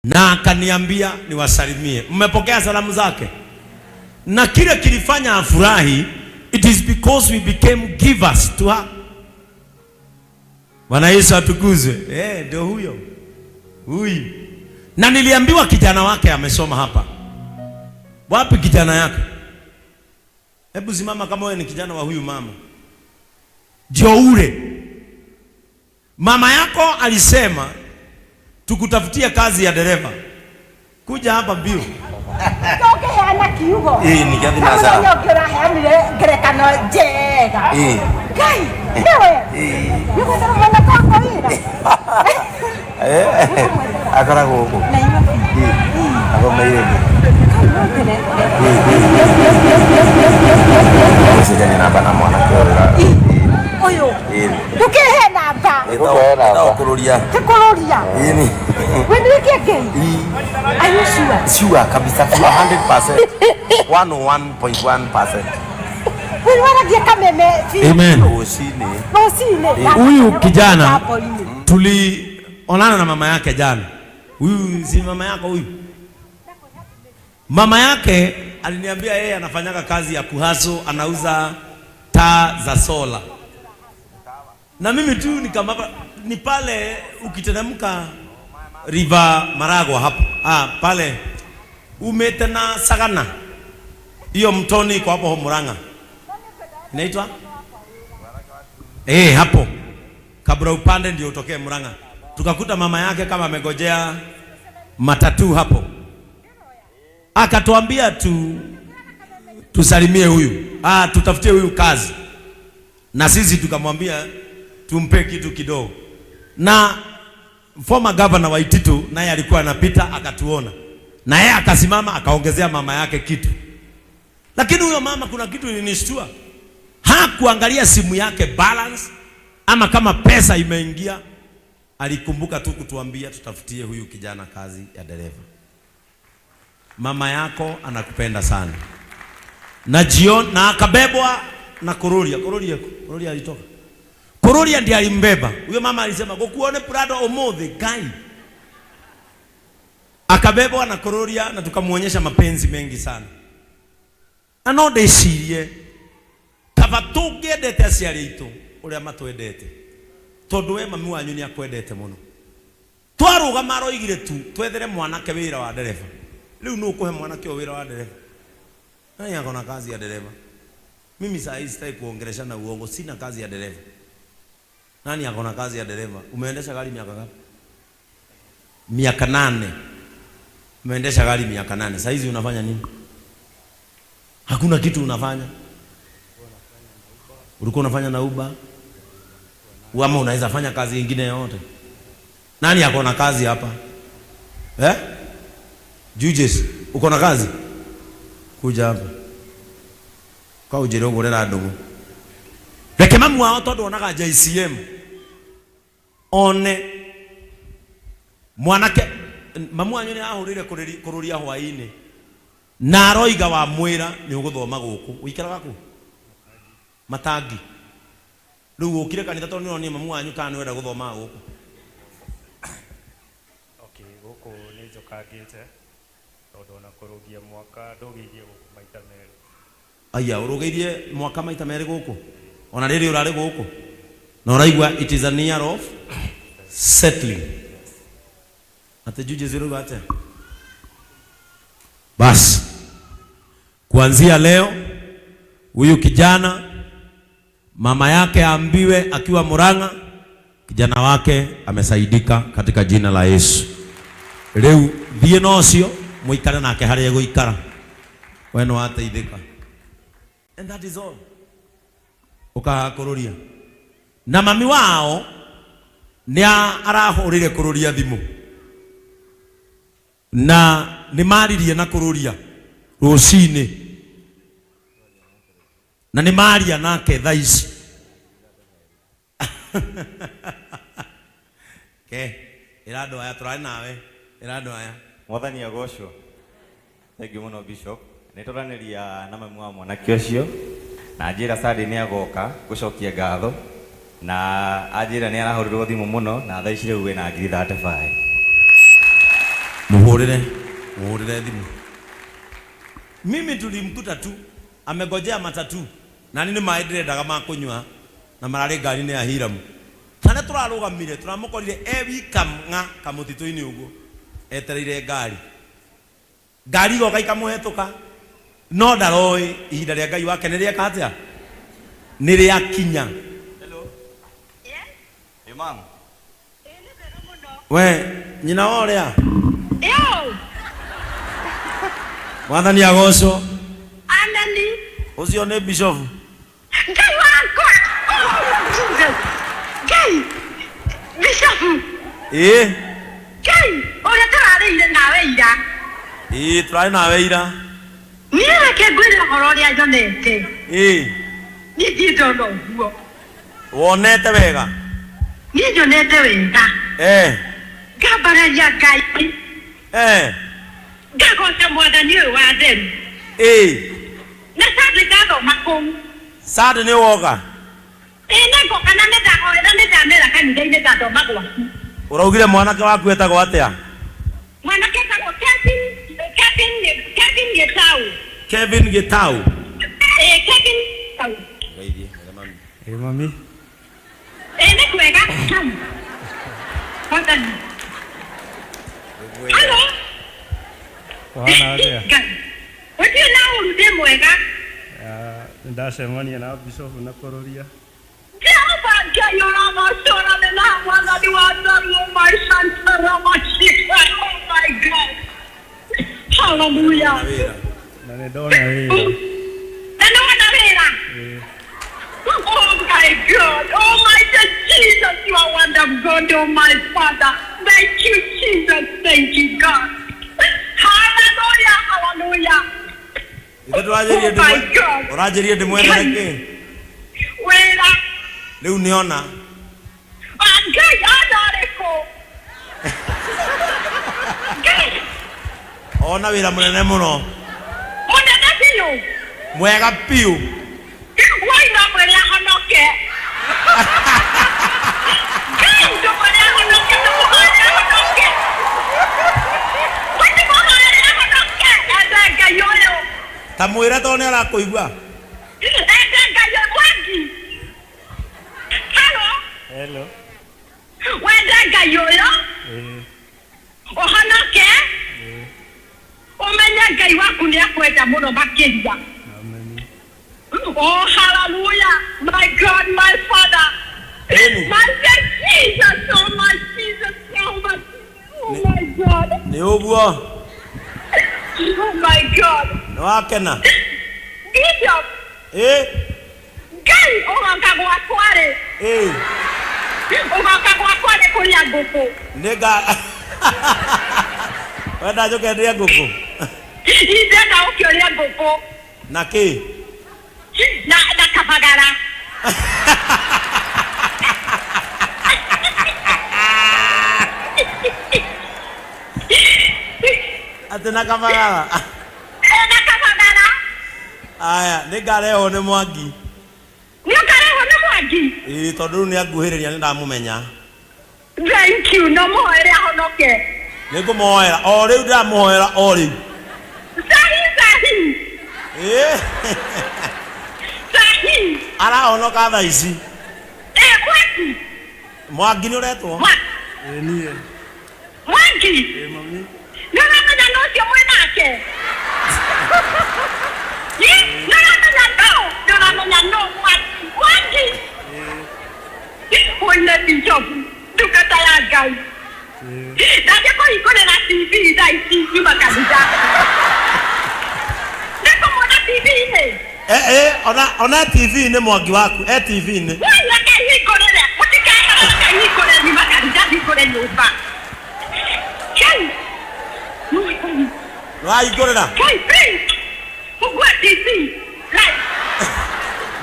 Na akaniambia niwasalimie. Mmepokea salamu zake? Na kile kilifanya afurahi, it is because we became givers to her. Bwana Yesu atukuzwe. Eh, ndio huyo huyu. Na niliambiwa kijana wake amesoma hapa. Wapi kijana yake? Hebu simama kama wewe ni kijana wa huyu mama. Ndio ule mama yako alisema tukutafutie kazi ya dereva. Kuja hapa mbio. Tũngĩheana kiugo. Ĩĩ, nĩ kĩathi na Sarah. Mũthenya ũngĩ ũraheanire ngerekano njega. Ĩĩ. Ngai, nĩwe. Nĩ gwethera mwanake wakwa wĩra. Akoragwo gũkũ. Nairobi. Athomeire thĩ. Kau no ngene. Gũcenjania namba na mwanake ũyũ. Ũyũ. Ĩĩ. Ndũkĩhe namba. Ĩtagwo kũrũria. Ti kũrũria. Ĩni. We nĩwĩkie Ngai. Are you sure? Sure kabisa 100%. 101.1%. We waragia kameme biũ. Amen. Rũcinĩ. Rũcinĩ. Huyu kijana tulionana na mama yake jana. Huyu si mama yako huyu? Mama yake aliniambia yeye anafanyaga kazi ya kuhaso, anauza taa za sola. Na mimi tu nikamapa ni pale ukiteremka River Maragwa hapo. Ah, pale umete na Sagana. Hiyo mtoni iko hapo Murang'a. Inaitwa? Eh, hapo kabla upande ndio utokee Murang'a. Tukakuta mama yake kama amegojea matatu hapo, akatuambia tu tusalimie huyu, ah, tutafutie huyu kazi, na sisi tukamwambia tumpe kitu kidogo. Na former governor wa Ititu naye alikuwa anapita akatuona, na yeye akasimama akaongezea mama yake kitu. Lakini huyo mama kuna kitu ilinishtua, hakuangalia simu yake balance ama kama pesa imeingia. Alikumbuka tu kutuambia tutafutie huyu kijana kazi ya dereva. Mama yako anakupenda sana. Na jioni na akabebwa na Kururia. Kururia, Kururia alitoka. Kururia ndiye alimbeba. Huyo mama alisema gokuone Prado umuthi Ngai. Akabebwa na Kururia na tukamuonyesha mapenzi mengi sana. Na no ndĩcirie kaba tũngĩendete aciari aitũ ũrĩa matwendete, tondũ we mami wanyu nĩ akwendete mũno. Twarũgama aroigire tu twethere mwanake wĩra wa ndereba. Rĩu nũ ũkũhe mwanake ũyũ wĩra wa ndereba? Nani ako na kazi ya dereva? Mimi saa hii sitaki kuongeleshana uongo, sina kazi ya dereva. Nani ako na kazi ya dereva? Umeendesha gari miaka ngapi? Miaka 8. Umeendesha gari miaka 8. Saa hizi unafanya nini? Hakuna kitu unafanya. Ulikuwa unafanya na Uber? Ama unaweza fanya kazi nyingine yoyote? Nani ako na kazi hapa? Eh? Jujes, uko na kazi? Kuja hapa. Kwa ujire ugurira ndugu. Reke mamu wao tondu onaga JCM. One mwanake mamu wanyu ni ahurire kururia hwaini. Na aroiga wa mwira ni uguthoma guku. Uikaraga ku? Matangi. Riu ukire kanitha tondu ni mamu wanyu kana ni wenda guthoma guku. Okay, guku ni njũkangĩte tondũ ona kũrũgia mwaka ndũgĩirie gũkũ maita merĩ. Aya, ũrũgĩirie mwaka maita merĩ gũkũ? Ona rĩrĩ ũrarĩ gũkũ? Na ũraigua it is a year of settling. Ate Julius ũraigua atĩa? Basi kuanzia leo huyu kijana mama yake aambiwe akiwa Murang'a, kijana wake amesaidika katika jina la Yesu. Riu thiĩ na ũcio mũikare nake harĩa egũikara, we nĩ wateithĩka. And that is all. Ũkaga kũrũria. Na mami wao nĩ arahũrire kũrũria thimũ na nĩ maririe na kũrũria rũcinĩ na nĩ maria nake thaa ici. Ke ĩra andũ aya tũrarĩ nawe, ĩra andũ aya. Mwathani agocwo. Thank you mũno Bishop. Nĩ tũranĩria na mami wa mwanake ũcio na anjĩra Sunday nĩ agoka gũcokia ngatho na anjĩra nĩ arahũrĩrwo thimũ mũno na thaa ici rĩu wĩna ngiri 35. Muhurire, muhurire thimu. Mimi tulimkuta tu amegojea matatu na nini maĩ ndĩrendaga ma kũnyua na mararĩ ngari-inĩ ya Hiramu. Harĩa tũrarũgamire tũramũkorire e wika ng'a kamũtitũ-inĩ ũguo etereire ngari. Ngari igoka ikamũhetũka no ndaroĩ ihinda rĩa Ngai wake nĩ rĩeka atĩa, nĩ rĩakinya. Hello. Hey, ma'am. We nyina wa ũrĩa Mwathani agocwo. Ameni. Ũcio nĩ bishop. Ngai wakwa. Oh, Jesus. Ngai. Bishop. Ĩĩ. Ngai, ũrĩa tũrarĩire nawe ira. Ĩĩ tũrarĩ nawe ira. Niĩ reke ngwĩre ũhoro ũrĩa nyonete. Ĩĩ. Niĩ ndirĩ ndona ũguo. Wonete wega. Niĩ nyonete wega. Eh. Ngambararia Ngai. Eh. Ngagoca mwathani ũyũ wa theru. Ĩĩ. Na Sunday ndathoma kũu. Sunday nĩ woka. Ĩĩ nĩngoka na nĩndahoera nĩndamera kanitha-inĩ ndathoma gwaku. Ũraugire mwanake waku etagwo atĩa? Mwanake etagwo Kevin Kevin Kevin Gitau. Kevin Gitau. Ĩĩ Kevin Gitau. Ĩ mami. Ĩĩ nĩ kwega. Mwathani. Halo. Ũhana atĩa? Ngai. Gũtirĩ na ũru ndĩ mwega. Ndacemania na bishop na kũrũria. Jehova Ngai ũramacũrane na mwathani wa Ngai my Santa Ramashika. Oh my God. Hallelujah. Na nĩ ndona wĩra. Na nĩ wona wĩra. Ĩĩ. Oh my God. Oh my God. Jesus, you are wonderful God, oh my Father. Thank you, Jesus. Thank you, God. Hallelujah. Hallelujah. Ithe ndũranjĩrire Oh my God. ũranjĩrire ndĩmwethere kĩ? Wĩra. Rĩu nĩona. Ah, Ngai ona ũrĩkũ? Ngai, Ona wĩra mũnene mũno. mũnene biũ. Mwega biũ. Wai no mwĩre ahonoke. Ngai ndũmwĩre ahonoke, ndũmũhoere ahonoke. Ndũmũhoere ahonoke. Enda Ngai ũyũ. Ta mwĩre tondũ nĩ arakũigua. Enda Ngai ũyũ Mwangi. Hello. Hello. Wende Ngai ũyũ. Ĩĩ. Ũhonoke. Ĩĩ. Ũmenye Ngai waku nĩ akwenda mũno makĩria. Ameni. Oh, hallelujah. My God, my Father. Ĩni. My Jesus, oh my Jesus, oh my, oh my God. Nĩ ũguo. Oh my God. Nĩ wakena. Bishop, Ĩĩ. Ngai ũgoka gwakwa rĩ. Ĩĩ. Ũgoka gwakwa rĩ kũrĩa ngũkũ. Nĩ nga wenda njũke ndĩe ngũkũ. Indenda ũke ũrĩe ngũkũ. Na kĩ? Na na kabagara. Atĩ na kabagara. Eh, na kabagara. Aya, nĩ ngarehwo nĩ Mwangi. Nĩ ũkarehwo nĩ Mwangi? Ĩĩ tondũ rĩu nĩ anguhĩrĩria nĩ ndamũmenya. Thank you, no mũhoere ahonoke. Nĩ ngũmũhoera o rĩu ndĩramũhoera o rĩu. Sahi sahi. Ĩĩ. Sahi. Arahonoka thaa ici. Eh, Mwangi. Mwangi nĩ ũretwo? Ĩĩ niĩ. Mwangi. Ĩĩ mami. Nĩ ũramenya nũ ũcio mwĩ nake? Ĩ, nĩ ũramenya nũ? Nĩ ũramenya nũ Mwangi? Mwangi. Ũine Bishop, ndungata ya Ngai. Ndathiĩ kũhingũrĩra TV thaa ici nyuma kanitha. Nĩngũmuona TV-inĩ. Eh, eh, ona ona TV-inĩ Mwangi waku, e TV-inĩ. Wai, reke hingũrĩre. Mũtikeherere, reke hingũrĩre nyuma kanitha hingũre nyũmba. Ngai. Nĩ wahingũrĩra? Ngai, please. Fungua TV. Live.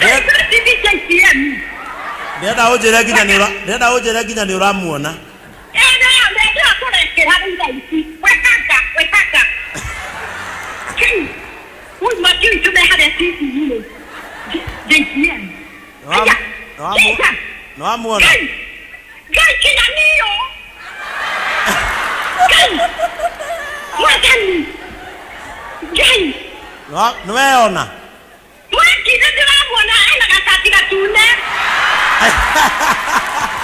Hingũra TV KTN. Ndĩrenda ũnjĩre nginya nĩ ũra ndĩrenda ũnjĩre nginya nĩ ũramuona. Ĩĩ nĩ kũrekera rĩu thaa ici. Wekanga, wekanga. Ngai. Ui, Mwangi witũ me harĩa TV-inĩ. KTN. Aya. Jesus. Nĩ wamuona? Ngai. Ngai kinya niyo. Ngai. Nĩ weyona? Mwangi nĩ ndĩramuona ena gacati gatune.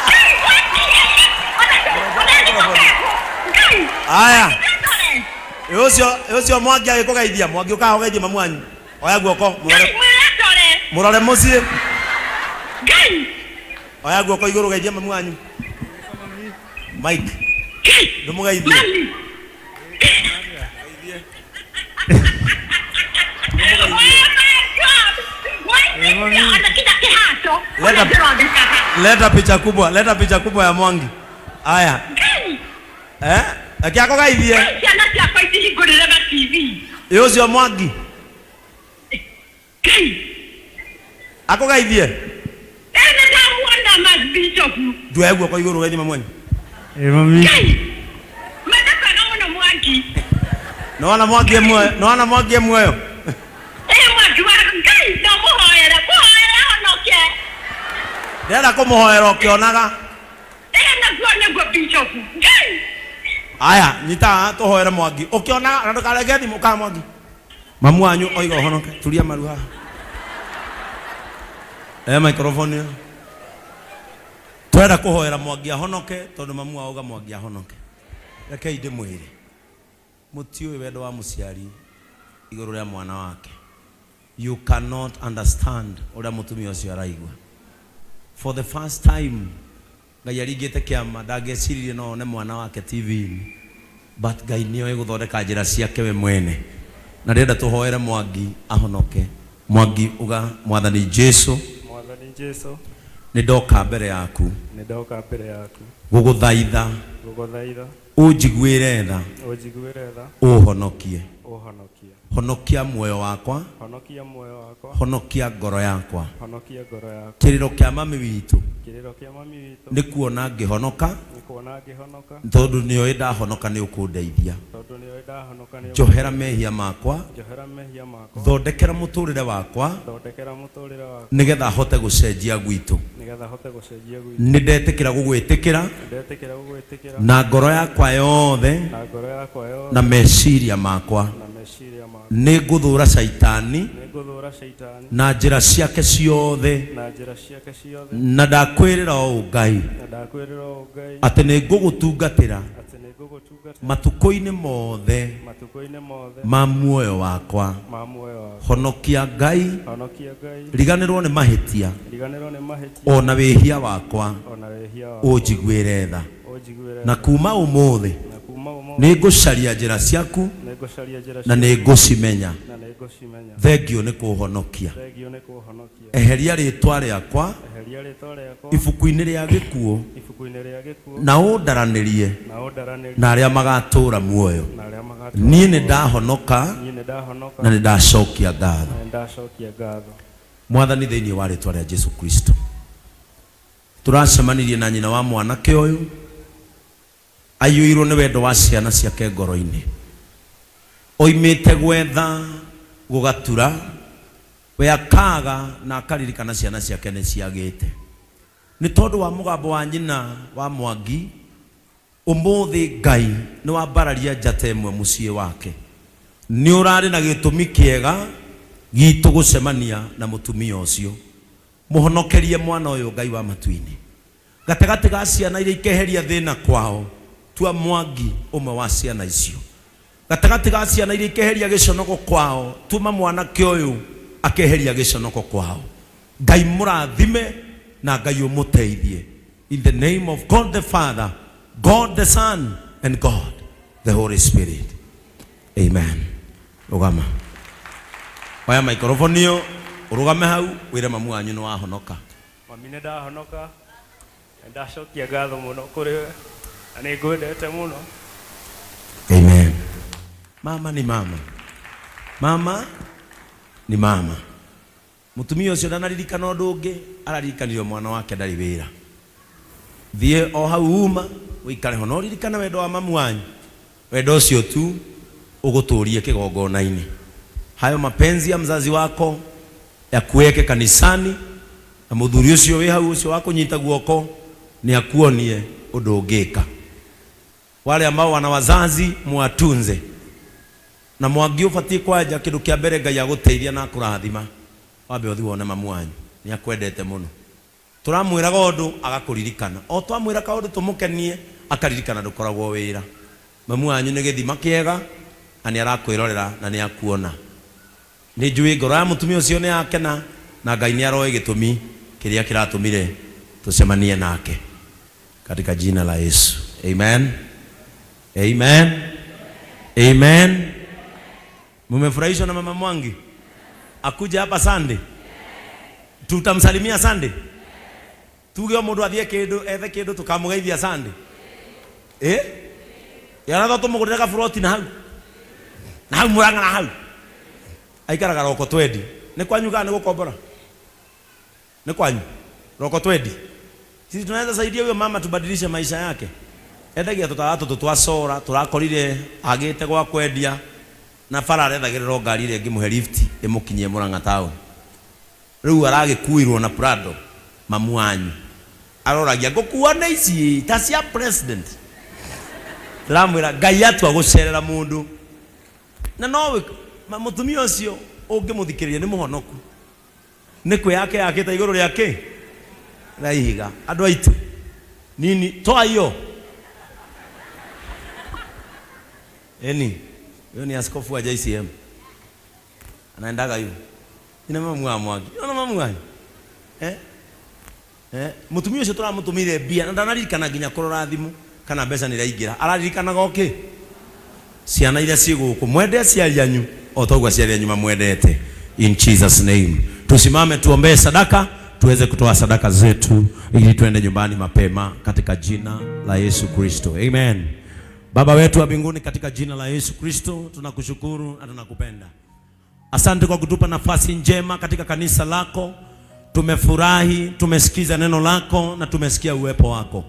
Ngai, Mwangi, ona ndĩkũkekwo. Ngai, Aya. ndĩndore. Ĩ ũcio Mwangi agĩkũgeithia, Mwangi ũkaga ũgeithie mamu wanyu. Oya guoko, Ngai, mũrore, mwĩre ndore. mũrore mũciĩ. Ngai, Oya guoko igũrũ geithie mamu wanyu. Mike, Ngai, ndũmũgeithie. mami. Oh my God. Mwangi, ona kila kĩhato. Ona ndĩroneka. Leta picha kubwa, leta picha kubwa ya Mwangi. Aya, Ngai, eh? Reke akũgeithie. Ngai, ciana ciakwa itihingũrĩre na TV. Ĩ ũcio Mwangi Ngai, akũgeithie. ĩ nĩ ndamuona Mark Bishop. Nduoya guoko igũrũ geithie mamu wanyu. Ngai, mende kwega mũno Mwangi. Nĩwona Mwangi e muoyo? Nĩwona Mwangi e muoyo? Ĩ Mwangi wa Ngai, ndamũhoera, mũhoere ahonoke. Ndĩrenda kũmũhoera ũkĩonaga. Ĩ naguo nĩguo Bishop. Ngai, Aya, nyita haha tũhoere Mwangi. Ũkĩonaga na ndũkarenge thimũ kana Mwangi. Mamu wanyu oiga ũhonoke. Turia maru haha. Eh, microphone ĩyo. Twenda kũhoera Mwangi ahonoke tondũ mamu wao auga Mwangi ahonoke. Rekei ndĩmwĩre. Mũtiũĩ wendo wa mũciari igũrũ rĩa mwana wake. You cannot understand ũrĩa mũtumia ũcio araigua. For the first time Ngai aringĩte kĩama ndangĩeciririe no one mwana wake TV-inĩ. But Ngai nĩoĩ gũthondeka njĩra ciake we mwene. Na ndĩrenda tũhoere Mwangi ahonoke. Mwangi uga Mwathani Jesu, Mwathani Jesu, nĩ ndoka mbere yaku nĩ ndoka mbere yaku gũgũthaitha gũgũthaitha ũnjiguĩre tha ũnjiguĩre tha ũhonokie. ũhonokie. Honokia muoyo wakwa, Honokia muoyo wakwa, honokia ngoro yakwa. honokia ngoro yakwa. Kĩrĩro kĩa mami witũ Kĩrĩro kĩa mami witũ nĩ kuona ngĩhonoka nĩ kuona ngĩhonoka, tondũ nĩoĩ ndahonoka nĩ ũkũndeithia. tondũ nĩoĩ ndahonoka nĩ Njohera mehia makwa, njohera mehia makwa, thondekera mũtũrĩre wakwa thondekera mũtũrĩre wakwa nĩgetha hote gũcenjia gwitũ. nĩgetha hote gũcenjia gwitũ. Nĩ ndetĩkĩra gũgwĩtĩkĩra Ndetĩkĩra gũgwĩtĩkĩra na ngoro yakwa yothe na ngoro yakwa yothe na meciria makwa. na meciria makwa. Nĩ ngũthũra caitani Nĩ ngũthũra caitani na njĩra ciake ciothe na njĩra ciake ciothe, na ndakwĩrĩra ũũ Ngai na ndakwĩrĩra ũũ Ngai atĩ nĩ ngũgũtungatĩra atĩ nĩ ngũgũtungatĩra matukũ-inĩ mothe matukũ-inĩ mothe ma muoyo wakwa. ma muoyo wakwa. Honokia Ngai, Honokia Ngai, riganĩrwo nĩ mahĩtia riganĩrwo nĩ mahĩtia ona wĩhia wakwa, ona wĩhia wakwa, ũnjiguĩre tha. ũnjiguĩre Na tha. kuma ũmũthĩ Na kuma ũmũthĩ nĩ ngũcaria njĩra ciaku nĩ ngũcaria njĩra na nĩ ciaku ngũcimenya. na nĩ ngũcimenya. Thengio nĩ kũhonokia. Thengio nĩ kũhonokia. Eheria rĩtwa rĩakwa Eheria rĩtwa rĩakwa ibuku-inĩ rĩa gĩkuũ ibuku-inĩ rĩa gĩkuũ na ũndaranĩrie na ũndaranĩrie na arĩa magatũũra muoyo. na arĩa magatũũra Niĩ nĩ muoyo. ndahonoka Niĩ nĩ ndahonoka na nĩ ndacokia ngatho. na nĩ ndacokia ngatho. Mwathani, thĩinĩ wa rĩtwa rĩa Jesu Kristo, tũracemanirie na nyina wa mwanake ũyũ aiyũirwo nĩ wendo wa ciana ciake ngoro-inĩ, oimĩte gwetha gũgatura we akaga na akaririkana ciana ciake nĩ ciagĩte. Nĩ tondũ wa mũgambo wa nyina wa Mwangi, ũmũthĩ Ngai nĩ wambararia njata ĩmwe mũciĩ wake. Nĩ ũrarĩ na gĩtũmi kĩega gitũ gũcemania na mũtumia ũcio. Mũhonokerie mwana ũyũ Ngai wa matu-inĩ. Gatagatĩ ga ciana iria ikeheria thĩna kwao, tua Mwangi ũmwe wa ciana icio. Gatagatĩ ga ciana iria ikeheria gĩconoko kwao, tuma mwanake ũyũ akeheria gĩconoko kwao. Ngai mũrathime na Ngai ũmũteithie. In the name of God the Father, God the Son, and God the Holy Spirit. Amen. Rũgama. Oya microphone ĩyo, ũrũgame hau, wĩre mamu wanyu nĩ wahonoka. Mami nĩ ndahonoka, nĩ ndacokia ngatho mũno kũrĩ we na nĩ ngwendete mũno. Amen. Mama ni mama. Mama ni mama. Mũtumia ũcio ndanaririkana ũndũ ũngĩ, araririkanire mwana wake ndarĩ wĩra. Thiĩ o hau uma, ũikare ho, no ririkana wendo wa mamu wanyu. Wendo ũcio tu ũgũtũrie kĩgongona-inĩ. Hayo mapenzi ya mzazi wako yakuweke kanisani, na mũthuri ũcio wĩ hau ũcio wa kũnyita guoko nĩ akuonie ũndũ ũngĩka. Wale ambao wana wazazi muwatunze. Na Mwangi ũbatiĩ kwanja kĩndũ kĩa mbere Ngai agũteithia na akũrathima, wambe ũthiĩ wone mamu wanyu, nĩ akwendete mũno. Tũramwĩraga ũndũ agakũririkana, o twamwĩra kaũndũ tũmũkenie akaririkana ndũkoragwo wĩra. Mamu wanyu nĩ gĩthima kĩega na nĩ arakwĩrorera na nĩ akuona. Nĩ njũĩ ngoro ya mũtumia ũcio nĩ yakena na Ngai nĩ aroĩ gĩtũmi kĩrĩa kĩratũmire tũcemanie nake. Katika jina la Yesu. Amen. Amen. Amen. Mumefurahishwa na Mama Mwangi? Akuja hapa Sunday? Tutamsalimia Sunday? Tuge o mundu athie kindu ethe kindu tukamugeithia Sunday. Eh? Yaratho tumugurire gaburoti na hau. Na hau Murang'a na hau. Aikaraga roko twendi. Nĩ kwanyu kana nĩ gũkombora? Nĩ kwanyu? Roko twendi. Sisi tunaweza saidia huyo mama tubadilishe maisha yake. Endagia tũtawa tũtũ twa sora tũrakorire agĩte gwa kwendia na bara arethagĩrĩrwo ngari ĩrĩa ĩngĩmũhe lift ĩmũkinyie Murang'a town. Rĩu aragĩkuirwo na Prado mamu wanyu. Aroragia ngũkua na ici ta cia president. Ndĩramwĩra Ngai atua gũcerera mũndũ. Na no mũtumia ũcio ũngĩmũthikĩrĩria nĩ mũhonoku. Nĩ kwĩyake yakĩte igũrũ rĩa kĩ? Rĩa ihiga. Andũ aitũ nini toa hiyo. Eni, huyo ni askofu wa JCM. Anaendaga hiyo. Ina mamu wa Mwangi. Ina mamu wanyu. Eh? Eh, mutumia ucio turamutumire mbia na ndanaririkana nginya kurora thimu kana mbeca nĩ iraingĩra. Araririkanaga o kĩ? Ciana iria ciĩ gũkũ. Mwende aciari anyu o ta ũguo aciari anyu mamwendete. In Jesus name. Tusimame tuombee sadaka, tuweze kutoa sadaka zetu ili tuende nyumbani mapema katika jina la Yesu Kristo. Amen. Baba wetu wa mbinguni, katika jina la Yesu Kristo tunakushukuru na tunakupenda. Asante kwa kutupa nafasi njema katika kanisa lako. Tumefurahi, tumesikiza neno lako na tumesikia uwepo wako.